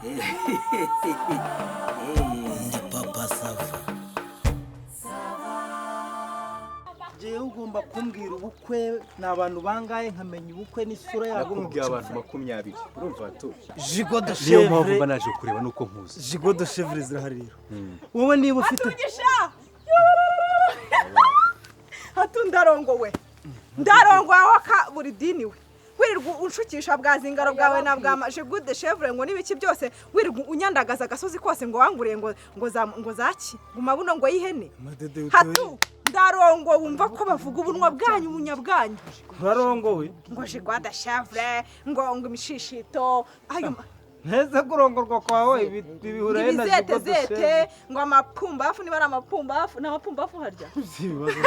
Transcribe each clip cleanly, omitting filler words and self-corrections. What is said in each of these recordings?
Ndi Papa Sava. Jewe ugomba kumbwira ubukwe ni abantu bangahe, nkamenya ubukwe n'isura yabwo. Nakubwiye abantu 20, urumva tu? Gigot de Niyo mpamvu chèvre. Mba naje kureba nuko nkuzi. Gigot de chèvre zirahari rero. Wowe niba ufite Hatugisha hatu, ndarongowe, ndarongowe waka buri dini we. Wirirwa unshukisha bwa zingaro bwawe na bwa gigot de chèvre ngo n'ibiki byose, wirirwa unyandagaza agasozi kose ngo wanguriye ngo za ngo zaki ngo mabuno ngo y'ihene. Hatu, ndarongowe. Wumva ko bavuga ubunwa bwanyu, ubunya bwanyu. Urarongowe? Ngo gigot de chèvre, ngo imishishito ayo Nteze kurongorwa kwawe bihura he na ibizete gigot de zete chèvre? Ngo amapumbafu, niba ari amapumbafu, ni amapumbafu harya. Si ibibazo.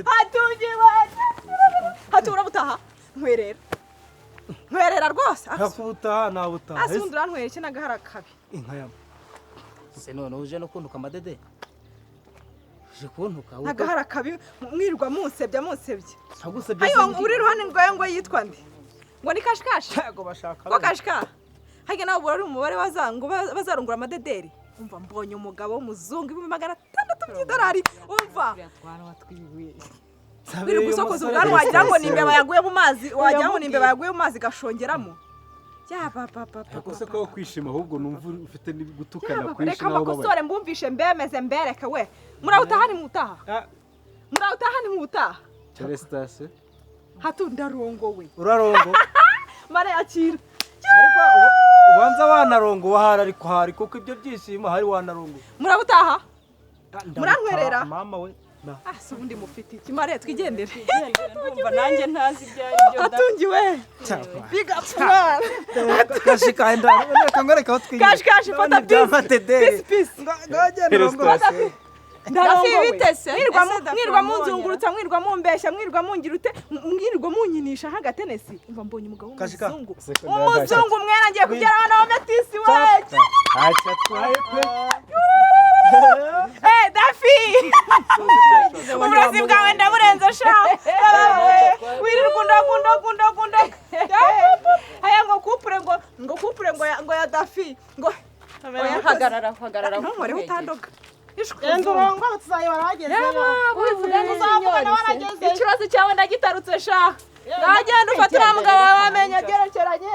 Hatungiwe hatu, urabutaha ntwerera, ntwerera rwose. Ntakubutaha, ntabutaha. Asi ubundi urantwera iki n'agahara kabi? Inka yawe. Se none uje no kuntuka amadede? Uje kuntuka? N'agahara kabi, mwirirwa munsebya, munsebya. Ntagusebye. Ayo, uri iruhande rwawe ngo yitwa nde? Ngo ni Kashikashi? Ntago bashaka. Ngo Kashika harya nawe ubura ari umubare waza ngo bazarungura amadederi. Umva, mbonye umugabo w'umuzungu, 600,000 by'idolari. Umva, wirirwa usokoza ubwanwa wagira ngo ni imbeba yaguye mu mazi, wagira ngo ni imbeba yaguye mu mazi igashongeramo. Ya papa papa. Ariko se ko kwishima, ahubwo numva ufite gutukana kwinshi Reka naho babaye. mbakosore, mbumvishe, mbemeze, mbereke we. Murawutaha nimutaha? Murawutaha nimutaha? Celestas. Hatu, ndarongowe. Urarongo? Mare, akira. Ariko ubanza wanarongowe ahari, ariko hari kuko ibyo byishimo hari wanarongowe. Murawutaha? Murantwerera? Mama we. Ah, se ubundi mufite iki? Mare, twigendere. Ndumva nanjye ntazi ibyo ari byo da. Atungiwe, big up mwana. Kashika, reka ngoreka aho twigira. Kashi, kashi, fata. Peace, peace, peace. Ndarongowe. Bitese mwirwa Ese mwirwa Dafi. Munzungurutsa, mwirwa mumbeshya, mwirwa mungira ute, mwirwa munyinisha nk'agatenesi. Umva, mbonye umugabo Kashika. w'umuzungu, umuzungu mwera, ngiye kugera hano wa metisi we. Ntacyo atwaye pe. Eh, Dafi, uburozi bwawe ndaburenze sha. Wirirwa undagundagundagunda aya ngo kupure, ngo kupure, ngo ya Dafi ngo Oya, hagarara, hagarara. Ntunkoreho, utandoga. Genda urongo, tuzayibara wagezeyo. Ubivuga neza. Uzavugana waragezeyo. Ikibazo cyawe ndagitarutse sha. Nagenda ufata uriya mugabo wawe amenyo agerekeranye.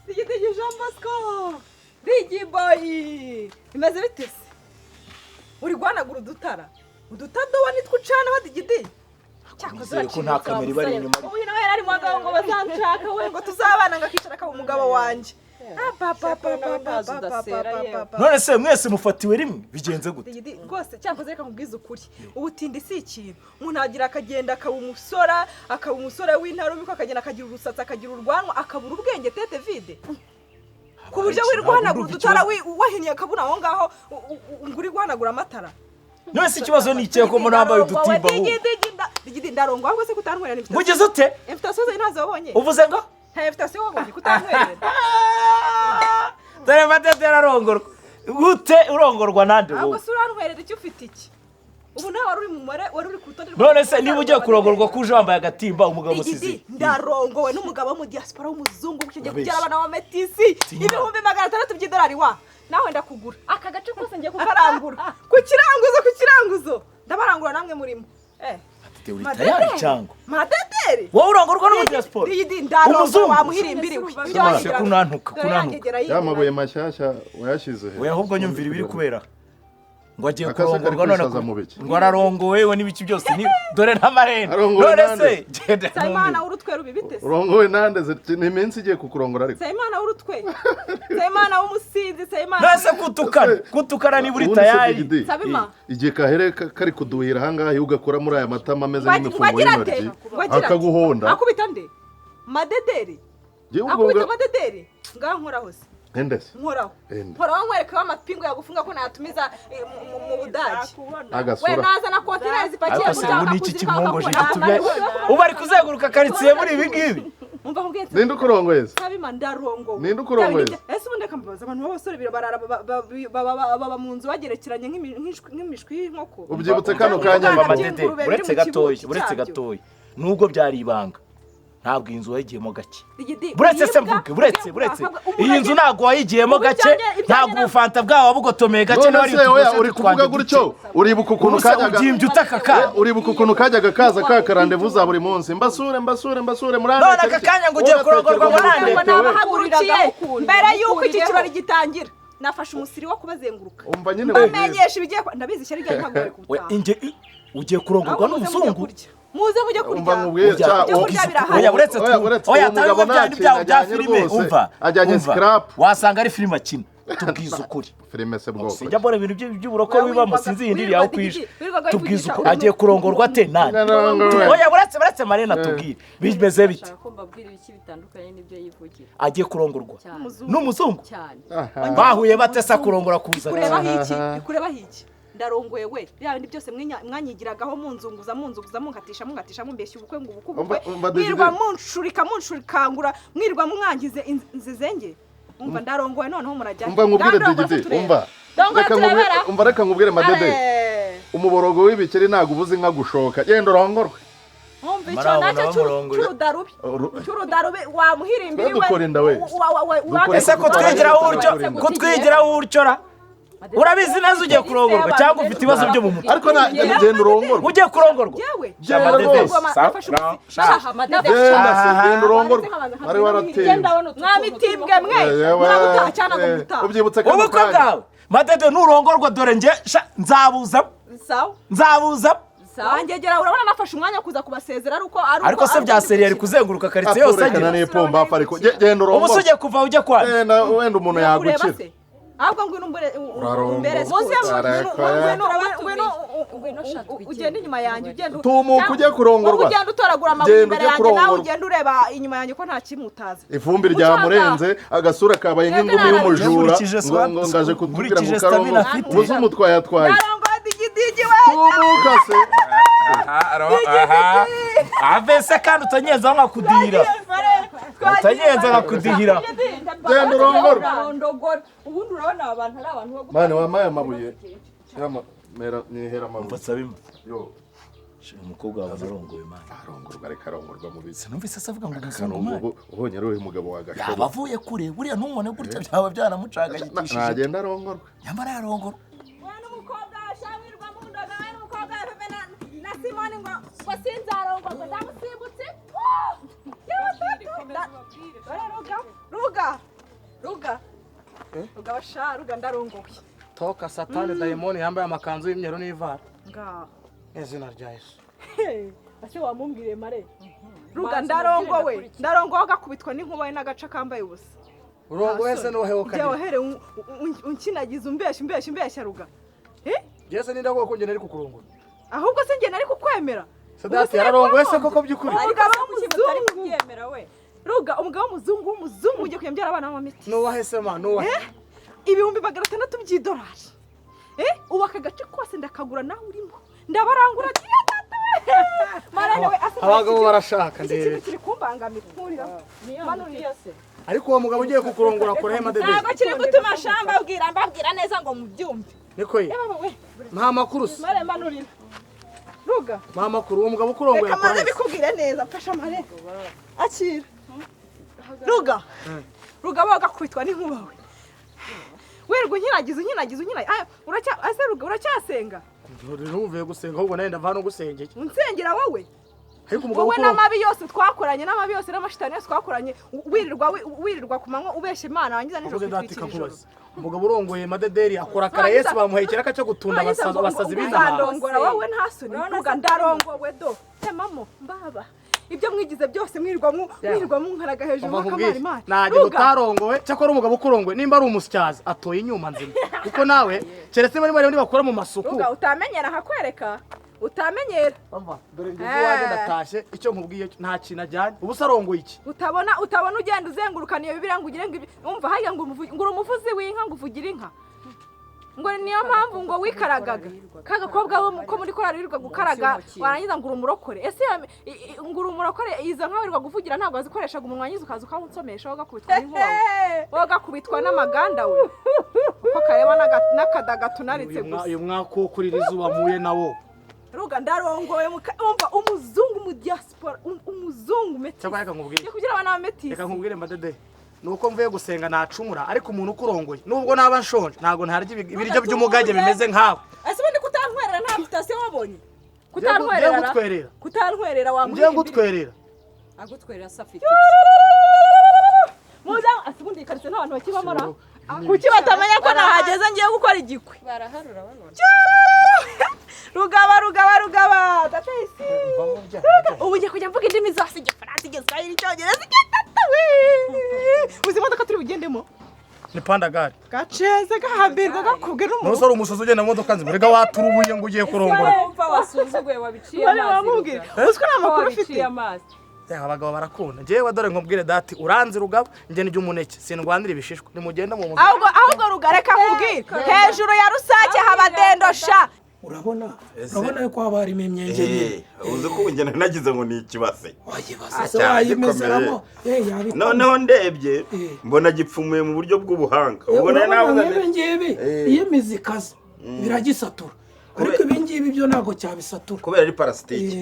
Digidigi Jean Bosco, Digi boy, bimeze bite se? Uri guhanagura udutara, udutadowa nitwo ucanaho, Digidi? Cyakoze. Nizere ko nta kamera ibari inyuma. Ubu nawe yari ari mu bagabo ngo bazanshaka we, ngo tuzabana, ngo akicara akaba umugabo wanjye. Ah, pa, pa, pa, pa, pa, pa, pa, pa, pa, pa. None se mwese mufatiwe rimwe, bigenze gute? Digidi rwose, cyakoze reka nkubwize ukuri, ubutindi si ikintu. Umuntu agira akagenda akaba umusora, akaba umusore w'intarumikwa, akagenda akagira urusatsi, akagira urwanwa, akabura ubwenge, tête vide, ku buryo wirirwa uhanagura udutara wahinnye akabura aho ngaho, ngo uri guhanagura amatara. None se ikibazo ni ikihe ko mbona wambaye udutimba ahubwo? Digidi, ndarongo. Ahubwo se kutantwerera invitation? Mugize ute? Invitation zawe ntazo wabonye? Uvuze ngo? Nta invitation wabonye, kutantwerera? Dore Matete ararongorwa gute? Urongorwa nande? Ahubwo Wowe. se urantwerera icyo ufite iki? Ubu nawe wari uri mu mubare, wari uri ku rutonde. None se niba ugiye kurongorwa, ko uje wambaye agatimba, umugabo Digidi, usize? ndarongowe n'umugabo wo mu diaspora w'umuzungu, ugiye Urabeshya. kubyara abana wa metisi, 600,000 by'idolari wa. Nawe ndakugura aka gace kose, ngiye kukarangura ku kiranguzo, ku kiranguzo ndabarangura namwe murimo, eh. Matete, uri tayari cyangwa? Madederi. Wowe urongorwa no mu diaspora? Digidi, ndarongowe. Umuzungu? Wamuhirimbiriwe. Kunantuka, kunantuka. Ya mabuye mashyashya wayashyize he? Oya, ahubwo nyumvira ibiri kubera ngo agiye Akase kari kurongorwa none kwisaza mu biki? Ngo ararongowe we n'ibiki byose ni dore n'amarene. Arongowe None nande? se genda. Nsabimana w'urutwe rubi, bite se? Urongowe nande? Ni iminsi igiye kukurongora ariko. Nsabimana w'urutwe, Nsabimana w'umusinzi, Nsabimana. None se kutukana, kutukana niba uri Ubundi se tayari? Digidi, Nsabima. igihe kahere kari kuduhira ahangaha, iyo ugakora muri aya matama ameze nk'imifungo Wagira ate? y'intoryi, Wagira ate? akaguhonda. Akubita nde? Madederi. Njyewe ubwo Akubita madederi. Ngaho nkoraho se. Ende se? Nkoraho. Ende. Nkoraho nkwereke amapingu yagufunga ko nayatumiza mu Budage we. Agasura. Naza na kontineri zipakiye. Ariko se ubu ni iki kimwongoje gitumye ubu ari kuzenguruka karitsiye muri ibi ngibi? Umva nkubwiye Ninde ukurongoye se? Sabima, ndarongowe. Ninde ukurongoye se? Ese ubundi reka mbabaze, abantu b'abasore barara baba mu nzu bagerekeranye nk'imishwi y'inkoko? Ubyibutse kano kanya. Umva, Madede, by'ingurube biri uretse mu gatoya, kibuti uretse cyabyo. gatoya, nubwo byari ibanga, ntabwo iyi nzu wayigiyemo gake. Digidi, Buretse se uyibwa, mvuge, buretse uyibwa, buretse umuntu iyi nzu ntabwo wayigiyemo Ubu gake, ibyanjye ntabwo ubufanta bwawe wabugotomeye gake. None Niba ari se oya, utugose uri kuvuga twanjye gutyo, duke. uribuka ukuntu Ubu se kajyaga ubyimbye utaka ka Uribuka ukuntu kajyaga kaza ka rendez-vous za buri munsi, mbasure, mbasure, mbasure, murandeke. None aka kanya ngo ugiye kurongorwa ngo nande? Ngo nabahagurukiye mbere y'uko iki kirori gitangira, nafashe umusiri wo kubazenguruka, Umva nyine. mbamenyesha ibigiye ndabizi, ishyari ryanyu ntabwo bari We, kubutaha. Ugiye kurongorwa Ahubwo muze mujye n'umuzungu? kurya, muze mujye kurya. Umva nkubwire, Ujya- cya Ibyo kurya birahari. Oya, uretse Oya, uretse oya, uwo mugabo atari nta bya kintu byawe bya ajyanye filime. rwose. Umva, Ajyanye umva. scrap. Wasanga ari filime akina, tubwize ukuri. Filime se bwoko? Sinjya mbona ibintu by'uburoko bibamo, sinzi iyi ndiri yawe kwishe. Wirirwaga Tubwize wivugisha ukuri, agiye kurongorwa ate nani? Narongowe. Oya, buretse, buretse Marena, tubwire bimeze bite. Ashaka ko mbabwira ibiki bitandukanye n'ibyo yivugira. Agiye kurongorwa Cyane. n'umuzungu? Cyane. Bahuye bate se kurongora kuza? Kurebaho iki? Ikurebaho iki? Ndarongoye we. Bya bindi byose mwanyigiragaho, munzunguza, munzunguza, munkatisha, munkatisha, mumbeshya ubukwe ngo ubukwe, ubukwe. Umva, Digidi. Mwirwa munshurika, munshurikangura, mwirwa mwangize inzizenge. Umva, ndarongoye, noneho murajya. Umva nkubwire, Ndarongora, Digidi, tureba. umva. Ndongora, Reka nkubwire, turebera. umva, reka nkubwire, Madede. Are. Umuborogo w'ibikeri ntabwo ubuze inka gushoka. Genda urongorwe. Mwumva icyo Marabona nacyo bamurongoye. cy'urudarubi, cy'urudarubi wamuhirimbiri we. Dukora inda we. Dukora Ese ko twigiraho utyo, ko twigiraho utyo ra, urabizi neza ugiye kurongorwa cyangwa ufite ibibazo byo mu mutwe? Ariko na genda urongorwe. Ugiye kurongorwa? Yewe. Genda Madede, rwose. Genda se, genda urongorwe. Wari waratinze. Mwamitibwe mwe. Yewe, Murabutaha cyangwa ngo mutaha? Ubyibutse kano Ubukwe kanya. bwawe, Madede, nurongorwa, dore njye sha, nzabuza. Sawa. Nzabuza. Wangegera, urabona nafashe umwanya wo kuza kubasezera ari uko ari uko Ariko se ari bya uko seri yari kuzenguruka karitsiye yose Aturekana agira n'ipomba hafi, ariko genda Ubu se urongorwe. ugiye kuva ujya kwa Wenda wenda umuntu Kureba yagukira. se, ahubwo ngwino umbere, Urarongorwa. umbere. Muze Ngwino, Ngwino, ngwino sha, twigende. ugende inyuma yanjye, ugende Tumuka ujye kurongorwa. Wowe ugenda utoragura amabuye Genda imbere ujye yanjye, nawe kurongorwa. ugenda ureba inyuma yanjye ko nta kimutaza. Ivumbi ryamurenze, agasura kabaye nk'ingumi y'umujura. Nkurikije Ngo ngaje kutubwira ngo nkurikije stamina karongorwa. afite. Ubuze umutwaye atwaye. Ndarongoye, digidigi we. Tumuka se. Avese kandi utanyenza nkakudihira, utanyenza nkakudihira. Genda urongorwe. Urarondogora. Ubundi urabona aba bantu ari abantu bo Mani, wampaye amabuye. Mera nihera amabuye. Nsabima. Yo, Umukobwa wawe arongoye, mani? Arongorwa, ariko arongorwa mu bizi. Sinumvise se avuga ngo umuzungu, mani? Ubu ubonye ari uyu mugabo Yaba wagashobora. avuye kure buriya, ntumubone gutya, byaba byanamucanganyikishije. Nagenda arongorwa. Nyamara yarongorwa. We n'umukobwa shawirwa mu ndoga, we n'umukobwa wa Pepe na Simoni, ngo sinzarongorwa, ndamusimbutse. Yewe tatu. Dore Ruga, Ruga, Ruga, Ruga basha, Ruga, ndarongowe. Toka satani, dayimoni yambaye amakanzu y'imyeru n'ivara. Ngaho. Izina rya Yesu. Ase wamumbwire mare. Ruga, ndarongowe, ndarongowe, gakubitwa n'inkuba we n'agaca kambaye ubusa. Urongoye se n'uwahewe? Njye Kagira wahere unkinagiza, umbeshya, umbeshya, umbeshya, Ruga. Eh? Jye se ninda koko njye nari kukurongora? Ahubwo se njye nari kukwemera? Sadati yararongoye se koko by'ukuri? Umugabo Utari w'umuzungu. kubyemera we. Ruga, umugabo w'umuzungu, w'umuzungu ugiye kujya abana b'amameti. N'uwahe se ma, n'uwahe? 600,000 by'idolari. Eh, ubu aka gace kose ndakagura, nawe urimo. Ndabarangura agiye tata we. Marene we asa. Abagabo barashaka. Iki kintu Ndebe. kiri kumbangamira. Nkurira. Manurira. Ariko uwo mugabo ugiye kukurongora akora he, Madede? Ntabwo kiri gutuma sha mbabwira neza ngo mubyumve. Niko ye. Baba we, Nta makuru se? mare manurira. Ruga. Nta makuru, uwo mugabo ukurongoye Reka akora maze he se? bikubwire neza, mfasha mare. Akira. Ruga. Ruga, bagakubitwa n'inkuba we. Wirirwa unkinagiza, unkinagiza, unkinagiza. Ah, uracya ase Ruga, uracyasenga? Ntuvuye gusenga, ahubwo nawe ndava hano gusengeye. Unsengera wowe? Ariko umugabo Wowe ukurongoye n'amabi yose twakoranye, n'amabi yose n'amashitani yose twakoranye, wirirwa wirirwa ku manywa ubeshya Imana, wangiza nijoro Wakoze kwitwikira datika ijoro. nkubaze. Umugabo urongoye Madederi akora karayesi, bamuhaye ikiraka cyo gutunda Warangiza abasazi, ngo abasazi b'inaha. uzandongora wowe, nta soni? Ruga, ndarongowe do, temamo mbaba ibyo mwigize byose, mwirirwa mwirirwa munkaraga hejuru Umva nkubwire, nk'akamaremare. ntagira utarongowe. Cyakora umugabo ukurongoye nimba ari umusyazi atoye inyuma nzima, kuko nawe keretse muri bari bakora mu masuku. Ruga, utamenyera nkakwereka, utamenyera. Umva, dore ngeze iwanjye, ndatashye. Icyo nkubwiye cyo, nta kintu ajyanye. Ubu se arongoye iki? Utabona ugenda uzengurukana iyo Bibiliya ngo ugire ngo umva hariya ngo ngo uri umuvuzi w'inka, ngo uvugire inka. Ngo niyo mpamvu ngo wikaragaga ka gakobwa ko muri korari wirirwa gukaraga, warangiza ngo uri umurokore. Ese ngo uri umurokore, izo nka wirirwa guvugira ntabwo wazikoreshaga umunwa, wangiza ukaza ukawunsomesha, wowe ugakubitwa n'inkuba, wowe ugakubitwa n'amaganda we, uko kareba n'akadaga tunaritse gusa. Uyu mwaka wo kurira izuba mpuye nawo. Ruga, ndarongowe, umva, umuzungu mu diaspora, umuzungu metisi. Cyakora reka nkubwire. Kugira abana ba metisi. Reka nkubwire, mbadede, nuko mvuye gusenga nacumura, ariko umuntu ukurongoye, nubwo naba nshonje, ntabwo ntarya ibiryo by'umugage bimeze nkawe. Ese ubundi kutantwerera nta invitation wabonye? Ngiye Kutantwerera gutwerera. Kutantwerera Ngiye wamuhimbira. gutwerera. Agutwerera se afite? Muza ase ubundi iyi karitsiye nta bantu bakibamo ra? Kuki batamenya ko nahageze ngiye gukora igikwe? Baraharura babona. Rugaba, rugaba, rugaba, datesi, ubu ngiye kujya mvuga indimi zose: Igifaransa, Igiswahili, Icyongereza, Igitatata we. Uzi imodoka turi bugendemo? Ni pandagari. Gaceze gahambirwa gakubwe n'umuntu. Ntusore umusozi ugenda mu modoka nzima, rega waturubuye ngo ugiye kurongora. Wumva wasuzuguye, wabiciye Wari amazi. wamubwira. Ruga. Uzi ko nta makuru ufite? Wabiciye amazi. Ya, abagabo barakunda. Njyewe dore nkubwire dati, uranzi rugaba, njye ndya umuneke, sindwanira ibishishwa. Nimugenda mu muzi. Ahubwo Ruga, reka nkubwire, hejuru ya Rusake haba dendosha. Urabona yuko haba harimo imyenge nyine. Uzi ko njye nagize ngo ni ikibase. Wayibase se? Cyari Wayimezeramo. gikomeye. Yabikora. Noneho ndebye mbona gipfumuye mu buryo bw'ubuhanga, ubwo nari Urabona navuga nk'ibi nti- ngibi, iyo imizi ikaze biragisatura, ariko ibi ngibi byo ntabwo cyabisatura. Kubera ari parasitike.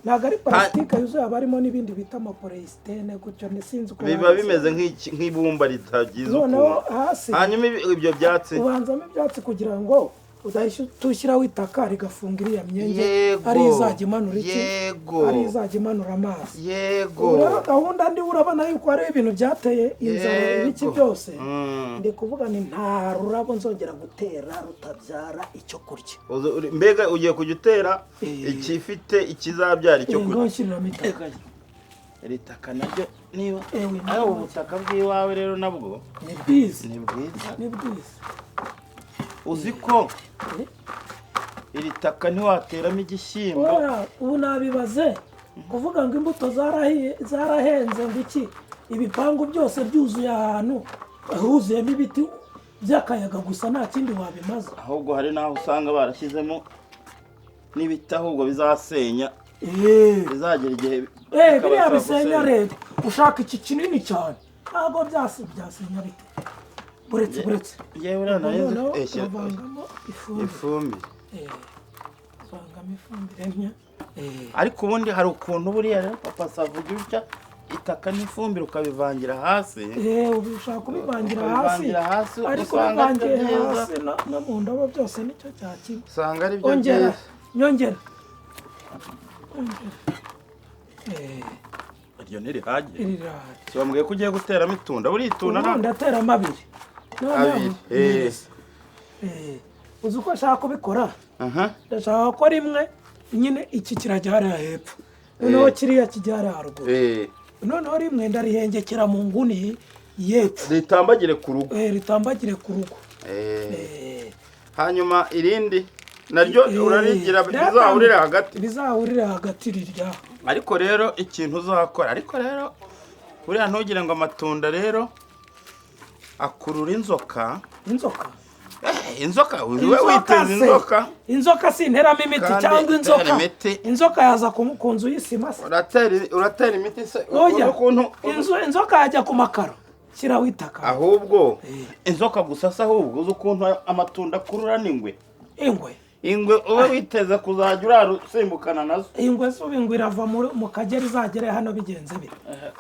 Ntabwo ari parasitike yuzuye, haba harimo n'ibindi bita amapolyestérène gutyo, sinzi uko Biba banditse. bimeze nk'ibumba ritagize Noneho ukuntu. hasi Hanyuma ibyo byatsi? Ubanzamo ibyatsi kugira ngo udahita ushyiraho itaka rigafunga iriya myenge, ari izajya imanura iki? Ari izajya imanura amazi. Ubu rero gahunda ndi, urabona yuko hari ibintu byateye inzara, ibiki byose. Ndi kuvuga ni nta rurabo nzongera gutera rutabyara icyo kurya. Mbega ugiye kujya utera ikifite ikizabyara icyo Ngaho kurya. nshyiriramo itaka. Iri taka naryo niba Ewe, ari ubutaka bw'iwawe rero nabwo ni bwiza. Ni bwiza. Ni bwiza. Uzi ko iri taka ntiwateramo igishyimbo? Oya, ubu nabibaze kuvuga ngo imbuto zarahiye, zarahenze, ngo iki, ibipangu byose byuzuye ahantu huzuyemo ibiti by'akayaga gusa, nta kindi wabimaza. Ahubwo hari n'aho usanga barashyizemo n'ibiti, ahubwo bizasenya, bizagera igihe Biriya bikabasaba bisenya gusenya. Rero ushaka iki kinini cyane, ntabwo byasenya bite? Buretse, buretse. Yewe, uriya Ubwo nayo noneho shyira uravangamo ifumbire. Ifumbire. Vangamo ifumbire nke. Ariko ubundi hari ukuntu buriya rero papa savuga utya, itaka n'ifumbire ukabivangira hasi. Ubu ushaka kubivangira hasi. Ukabivangira hasi, Ariko usanga ari byo ubivangiye byiza. hasi no mu ndobo byose nicyo cyakimwe. Usanga ari byo Ongera. byiza. Nyongera, ongera. Iryo ntirihagije? Iri rirahagije. Si bambwiye ko ugiye guteramo itunda? Buriya itunda Ubu ndateramo abiri noneho. Abiri. Uzi uko nshaka kubikora? Aha. Ndashaka ko rimwe nyine iki kirajya hariya hepfo, noneho kiriya kijya hariya haruguru. Noneho rimwe ndarihengekera mu nguni y'epfo. Ritambagire ku rugo. Ritambagire ku rugo. Hanyuma irindi naryo urarigira bizahurire hagati. Bizahurire hagati rirya. Ariko rero ikintu uzakora, ariko rero buriya ntugire ngo amatunda rero akurura inzoka. Inzoka? Inzoka we. Inzoka Witeza se. inzoka. Inzoka sinteramo imiti. Kandi Cyangwa inzoka utera imiti. Inzoka yaza ku nzu y'isima se? Uratera imiti se? Oya. Ukuntu Inzu, inzoka yajya ku makaro? Shyiraho itaka. Ahubwo inzoka gusa se? Ahubwo uzi ukuntu amatunda akurura n'ingwe? Ingwe? Ingwe ube witeze kuzajya urara usimbukana nazo. Ingwe se? Ubu ingwe irava mu Kagera izagere hano bigenze bite?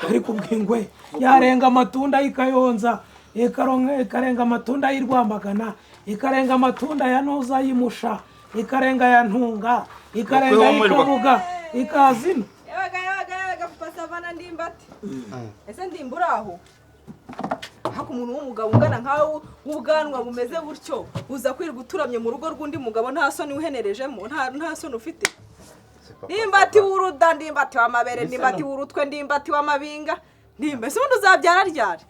Ariko ubwo ingwe yarenga amatunda y'ikayonza, ikarenga amatunda y'i Rwamagana, ikarenga amatunda ya Ntuza y'Imusha, ikarenga ya Ntunga, ikarenga Ukwihumurirwa. y'Ikabuga, ikaza ino. Yabaga, yabaga, yabaga, papa Savana, Ndimbati, ese Ndimba uri aho? Hako umuntu w'umugabo ungana nkawe, w'ubwanwa bumeze butyo, uza kwirirwa uturamye mu rugo rw'undi mugabo, nta soni uhenerejemo, nta soni ufite? Ndimbati w'uruda, Ndimbati w'amabere, Ndimbati w'urutwe, Ndimbati w'amabinga, Ndimba, ese ubundi uzabyara ryari?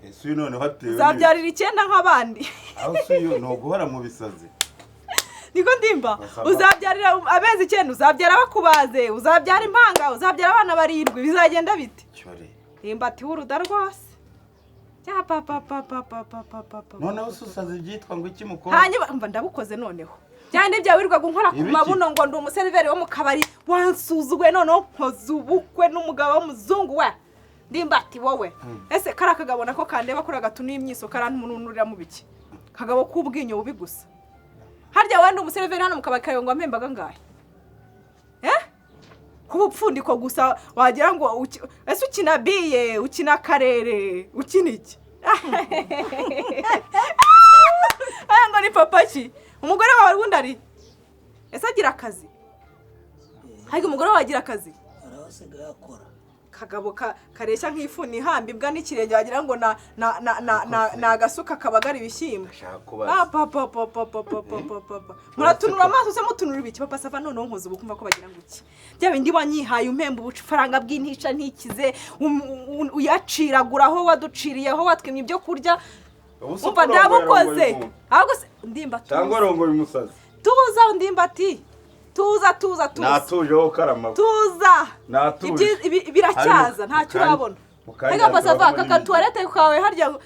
Ese uyu noneho atewe? Uzabyarira icyenda nk'abandi? Aho si uyu ni uguhora mu bisazi. Niko Ndimba. Basaba. Uzabyarira amezi 9, uzabyara bakubaze, uzabyara impanga, uzabyara abana barindwi, bizagenda bite? Cyore. Ndimbati w'uruda rwose. Ya papa papa papa papa. Noneho ususaza ibyitwa ngo iki mukobwa? Hanyuma mva ndabukoze noneho. Byane bya wirirwaga unkora ku mabuno ngo ndi umuseriveri wo mu kabari wansuzuguye, noneho nkoze ubukwe n'umugabo w'umuzungu we. Ndimbati wowe. Ese kari akagabo nako kandeba kuri agatunu y'imyiso karantununurira mu biki? Kagabo k'ubwinyo bubi gusa. Harya wenda umuseriveri hano mu kabari kawe ngo ampembaga ngahe? Kubupfundiko gusa wagira ngo ese ukina biye, ukina karere, ukina iki? Aya ngo ni papa ki? Umugore wawe ubundi ari? Ese agira akazi? Harya umugore wawe agira akazi? Arasigaye akora. Kagabo kareshya nk'ifuni ihamba imbwa n'ikirenge wagira ngo na na na na na na agasuka kabagara ibishyimbo. Papa. Muratunura amaso se mutunura ibiki? Papa Sava noneho nkoze ubu kumva ko bagira ngo iki? Bya bindi wanyihaye umpemba ubufaranga bw'intica ntikize, uyaciragura aho waduciriye aho watwimye ibyo kurya. Umva ndabukoze. Ahubwo se ndimba tuza. Cyangwa rongoye umusazi. Tuza ndimbati. Tuza tuza tuza. Natuje ho karama. Tuza. Natuje. Ibi biracyaza ntacyo urabona. Reka Papa Sava kaka toilette kawe harya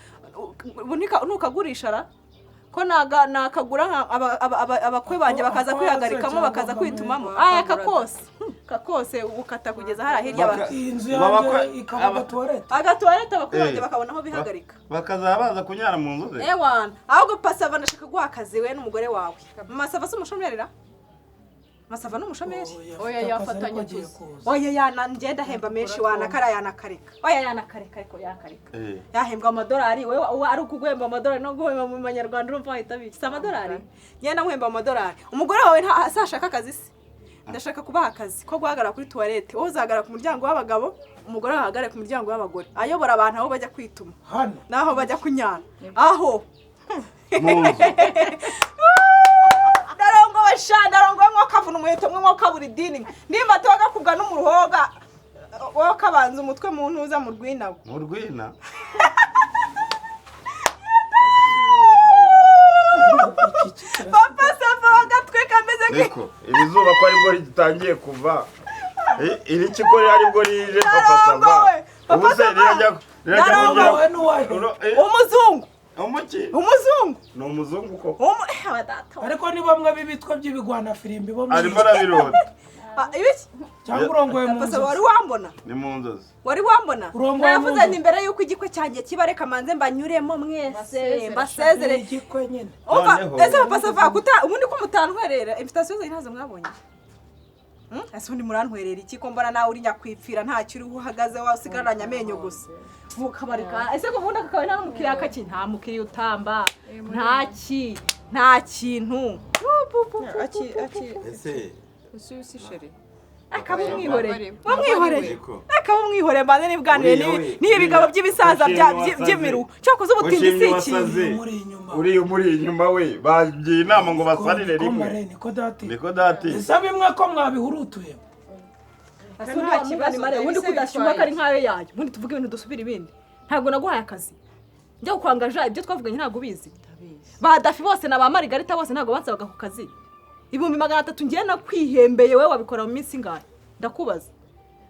nukagurisha ra? Ko naga nakagura abakwe banjye bakaza kwihagarikamo bakaza kwitumamo. Aya kakose. Kakose ubukata kugeza hara hirya inzu yanjye ikaba toilette. Aga toilette abakwe banjye bakabona aho bihagarika. Bakaza baza kunyara mu nzu ze. Ewana. Ahubwo Papa Sava ndashaka guha akazi we n'umugore wawe. Mama Sava si umushomerera? Masava n'umushomeri. Oya yafatanye tuzi. Oya yana ngenda hemba menshi wana kara yana kareka. Oya yana kareka ariko yakareka. Yahembwa amadolari wewe ari ukuguhemba amadolari no guhemba mu manyarwanda urumva wahita biki. Si amadolari? Ngenda muhemba amadolari. Umugore wawe ntashaka akazi se? Ndashaka kubaha akazi ko guhagarara kuri toilette. Wowe uzahagarara ku muryango w'abagabo, umugore ahagarare ku muryango w'abagore. Ayobora abantu aho bajya kwituma. Hano. Naho bajya kunyana. Aho. Ndarongowe sha, ndarongowe nko kavuna umuheto mwe nko kabura idini. Nimba toga kubwa n'umuruhoga wo kabanza umutwe mu ntuza mu rwina. Mu rwina. Papa Sava gatweka meze nki. Niko, iri zuba ko aribwo ritangiye kuva. Iri kiko aribwo rije Papa Sava. Papa Sava. Ndarongowe n'uwahe? Umuzungu. Umuki? Umuzungu. Ni umuzungu koko. Ariko ni bamwe b'ibitwa by'ibigwana firimbi bo. Arimo arabirota. Ibiki? Cyangwa urongoye mu nzozi. Wari wambona? Ni mu nzozi. Wari wambona? Navuze ni imbere yuko igikwe cyanjye kibareka manze mbanyuremo mwese mbasezere. Igikwe nyine. Umva, ese Papa Sava kuta ubundi ko mutantwerera invitation zanyu ntazo mwabonye. Ese ubundi murantwerera iki ko mbona nawe uri nyakwipfira ntacyo uri uhagaze wasigaranye amenyo gusa. Mukabarika ese ko ubundi akakawe nta mukiriya kaki nta mukiriya utamba ntaki nta kintu. Aki aki. Ese usi sheri. Akaba umwihoreye. Wamwihoreye. Akaba umwihoreye mbanze nibwanire ni ibigabo by'ibisaza by'imiru. Cyakoze ubutindi si ikintu. Uri muri inyuma we bagiye inama ngo basarire rimwe. Niko dati. Niko dati. Ese bimwe ko mwabihurutuye. Nta kibazo mare ubundi kudashyuha kari nkayo yayo. Ubundi tuvuge ibintu dusubira ibindi. Ntabwo naguhaye akazi. Njya kukwangaja ibyo twavuganye ntabwo ubizi. Ba Dafi bose na ba Margarita bose ntabwo bansabaga ku kazi. 300,000 ngiye nakwihembeye wewe wabikora mu minsi ingahe? Ndakubaza.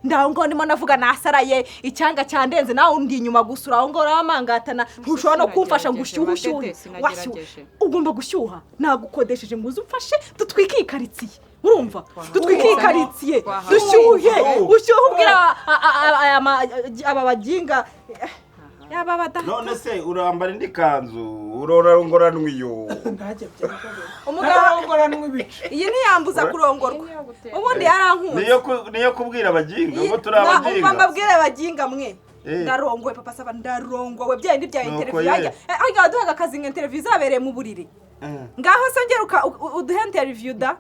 Ndaho ngo ndimo navuga nasaraye icyanga cyandenze nawe undi inyuma gusura aho ngo ramangatana ntushobora no kumfasha ngo ushyuhe ushyuhe. Ugomba gushyuha nagukodesheje ngo uze umfashe dutwike ikaritsiye. Urumva? Dutwike ikaritsiye dushyuhe ushyuhe ubwira aba baginga yaba bada. None se urambara indi kanzu urorangoranwa iyo. Umugabo arongoranwa ibice. Iyi ntiyambuza kurongorwa. Ubundi yarankunze. Niyo kubwira abaginga ngo turi abaginga. Umva mbabwire abaginga mwe. Ndarongowe Papa Sava ndarongowe bya indi bya interview yajya. Ariko waduhaga akazi nka interview izabereye mu buriri. Ngaho se ngeruka uduhe interview da.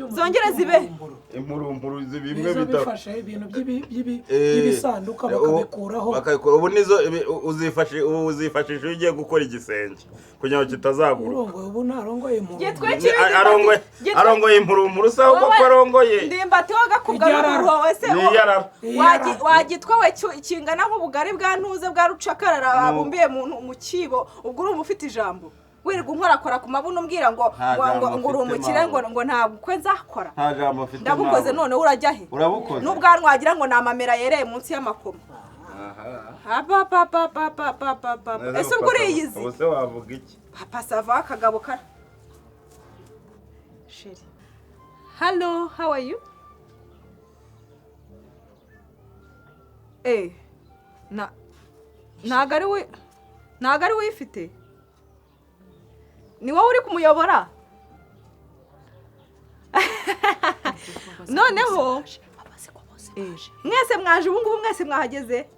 Zongere zibe. Impurumpuru zibimwe bidafashe ibintu by'ibisanduka bakabikuraho. Bakabikura ubu nizo uzifashe uzifashisha ugiye gukora igisenge kugira ngo kitazaguruka. Urongoye ubu ntarongoye impurumpuru. Arongoye impurumpuru se ahubwo ko arongoye. Ndimbati wagakubwa n'uruho wese. Wagitwa we kingana nk'ubugari bwa ntuze bwa rucakarara babumbiye mu kibo ubwo urumva ufite ijambo. Wirirwa unkorakora ku mabuno umbwira ngo ngo uri umukire ngo ntabwo ukwe nzakora. Nta jambo mfite. Ndabukoze none urajya he? Urabukoze. N'ubwanwa wagira ngo ni amamera yereye munsi y'amakoma. Aha. Papa. Ese ubwo uriyizi? Ubuse wavuga iki? Papa Sava akagabo kara. Chérie. Hello, how are you? Na ntago ari wifite. Ni wowe uri kumuyobora? Noneho mwese mwaje ubu ngubu mwese mwahageze.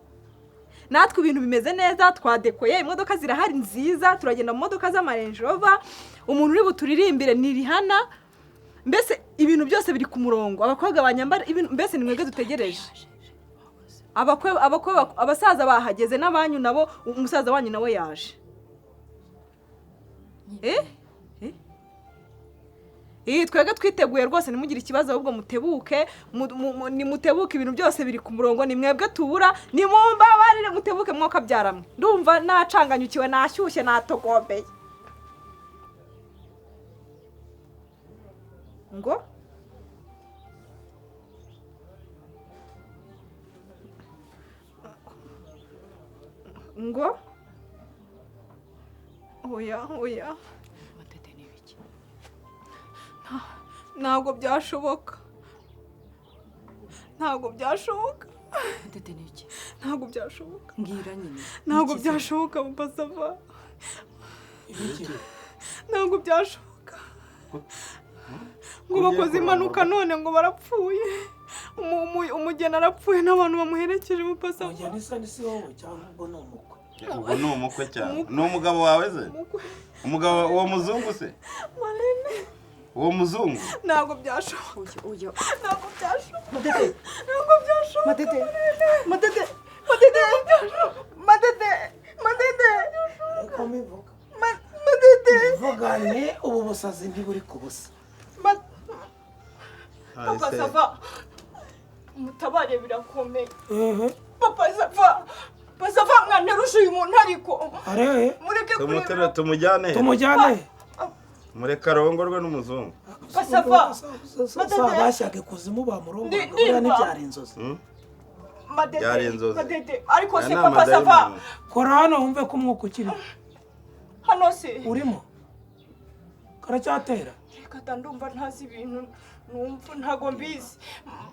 Natwe ibintu bimeze neza, twadekoye, imodoka zirahari nziza, turagenda mu modoka z'ama Range Rover, umuntu uri buturirimbire ni Rihanna. Mbese ibintu byose biri ku murongo, abakobwa banyambara ibintu mbese ni mwebwe dutegereje. Abakwe abasaza bahageze n'abanyu nabo, umusaza wanyu nawe yaje. Twebwe twiteguye rwose, ntimugire ikibazo ahubwo mutebuke, nimutebuke ibintu byose biri ku murongo, ni mwebwe tubura, nimumbabarire mutebuke mwoka byaramwe. Ndumva nacanganyukiwe, nashyushye, natogombeye. Ngo ngo oya oya, ntabwo byashoboka, ntabwo byashoboka. Ntabwo byashoboka. Mbwira nyine. Ntabwo byashoboka Papa Sava. Ntabwo byashoboka. Ngo bakoze impanuka none ngo barapfuye. Umugeni arapfuye n'abantu bamuherekeje Papa Sava. Umugeni se ni wowe cyangwa ubwo ni umukwe? Ubwo ni umukwe cyane. Ni umugabo wawe se? Umugabo uwo muzungu se? Uwo muzungu? Ntabwo byashoboka. Ntabwo byashoboka. Ntabwo byashoboka. Matete. Matete. Matete. Matete. Matete. Reka mbivuga. Matete. Mvugane ubu busazi ntiburi ku busa. Papa Sava. Mutabare birakomeye. Papa Sava. Papa Sava mwanteruje uyu muntu ariko. Arebe. Mureke kureba. Tumujyane. Tumujyane. Mureka arongorwe n'umuzungu. Papa Sava. Bashyaga ikuzimu bamurongoraga, buriya ntibyari inzozi. Byari inzozi. Madede, ariko se Papa Sava. Kora hano wumve ko umwuka ukirimo. Hano se. Urimo. Karacyatera. Reka ndumva ntazi ibintu numva ntago mbizi.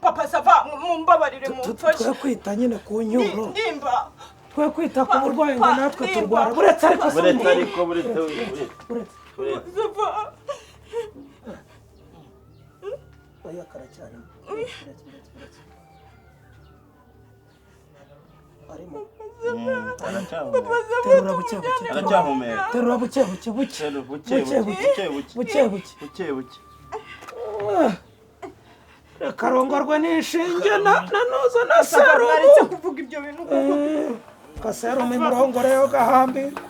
Papa Sava mumbabarire mumfashe. Twe kwita nyine ku nyuro. Ndimba. Twe kwita ku burwayi ngo natwe turwara. Buretse ariko se. Buretse ariko buretse. Buretse. Sava. Oya karacyarimo. Arimo. Terura buke buke. Aracyahumeka. Terura buke buke buke. Buke buke buke buke. Buke buke. Reka arongorwe n'inshinge na nuza na serumu. Naretse kuvuga ibyo bintu kuko. Kaserumu imurongore yo gahambirwa.